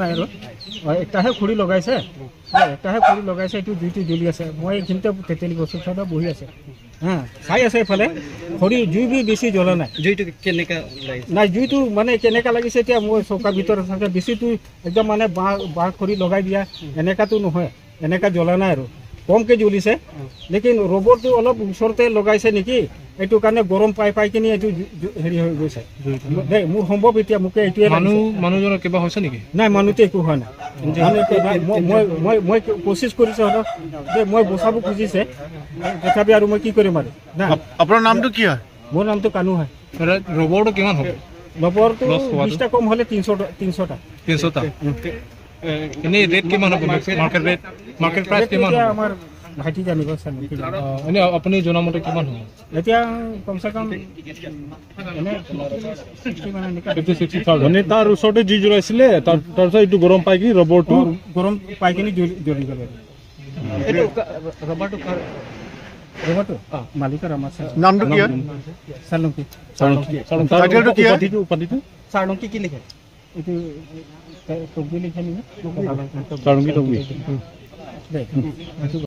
নাই আৰু একটাহে খৰি লগাইছে, একটাহে খৰি লগাইছে, এইটো জুইটো জ্বলি আছে। মই এইখিনিতে তেতেলী গছৰ ওচৰতে বহি আছে, হা চাই আছে। এইফালে খৰি জুই বি বেছি জ্বলা নাই। জুইটো কেনেকা লাগিছে? নাই, জুইটো মানে কেনেকা লাগিছে এতিয়া মই চৌকাৰ ভিতৰত থাকে, বেছিটো একদম মানে বাঁহ বাঁহ খৰি লগাই দিয়া এনেকাটো নহয়, এনেকা জ্বলা নাই আৰু কমকৈ জ্বলিছে। লেকিন ৰবৰটো অলপ ওচৰতে লগাইছে নেকি, এইটো কাৰণে গৰম পাই পাই কিনি এইটো হেৰি হৈ গৈছে দেই। মোৰ সম্ভৱ এতিয়া মোকে এইটোৱে। মানুহজনৰ কিবা হৈছে নেকি? নাই, মানুহটো একো হোৱা নাই। মই মই মই কোচিছ কৰিছোঁ সিহঁতক যে মই বচাব খুজিছে, তথাপি আৰু মই কি কৰিম আৰু। নাই, আপোনাৰ নামটো কি হয়? মোৰ নামটো কানু হয়। ৰবৰটো কিমান হ'ব? ৰবৰটো 20টা কম হ'লে 300, 300টা। 300টা। এনেই ৰেট কিমান হ'ব? মাৰ্কেট ৰেট, মাৰ্কেট প্ৰাইচ কিমান হ'ব? আমাৰ ভাইটি জানিব। এনেই আপুনি জনামতে কিমান হ'ব? এতিয়া কমচে কম এনে 50-60 থাউজেণ্ড। মানে তাৰ ওচৰতে জুই জ্বলাইছিলে, তাৰপিছত এইটো গৰম পাই কিনি ৰবৰটো গৰম পাই কিনি জ্বলি গ'ল। এইটো ৰবাৰটো কাৰ? ৰবৰটো মালিকৰ, আমাৰ। নামটো কি হয়? চালুংকি। টাইটেলটো কি হয়? উপাধিটো চালুংকি কি লিখে? এইটো টকবি লিখে নেকি? চালুংকি টকবি। দেই।